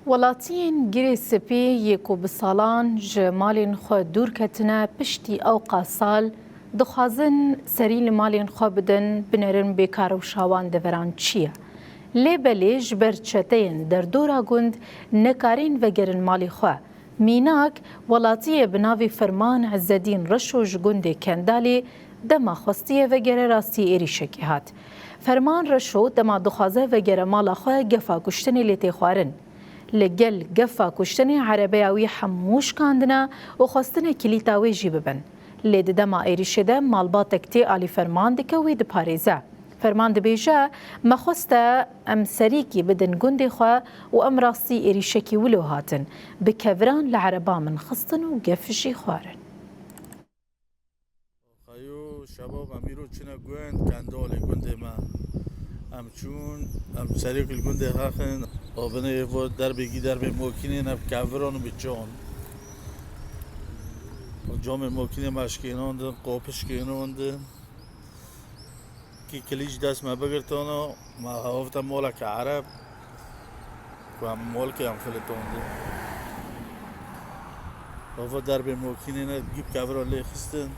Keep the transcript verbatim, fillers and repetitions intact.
Welatiyên Girê Spî yê ku bi salan ji malên xwe dûr ketine, piştî ewqa sal dixwazin serî li malên xwe bidin, binerin bê karewşa wan deveran çi ye. Lê belê ji ber çeteyên derdora gund nekarîn vegerin malê xwe. Mînak, welatiyê bi navê Ferman Ezzedîn Reşo ji gundê Kendalê dema xwestiye vegere rastî êrîşekê hat. Ferman Reşo dema dixwaze vegere mala xwe gefa kuştinê lê tê xwarin. Li gel gefa kuştinê erebeya wî hemû şikandine û xwestine kilîta wê jî bibin. Lê di dema êrîşê de malbatek tê alî Ferman dike wî diparêze. Ferman dibêje, me xwest e em serîkî bidin gundê xwe û em rastî êrîşekî wilo hatin. Bi keviran li ereba min xistin û gef jî xwarin. Xeyo şebab em îro çine gund, Kendalê gundê me. Em çûn, em serîk li gundê xwe xin. O binê vo derbê gî derbê mokînê ne bi keviran û bi can. Camê mokînê me şikênandin, qopiş şikênandin. Kî kilî ji dest me bigirtana, me hevte moleke ereb, ku em molkê em filitandin. Heva derbê mokînê ne, gî bi kevira lê xistin.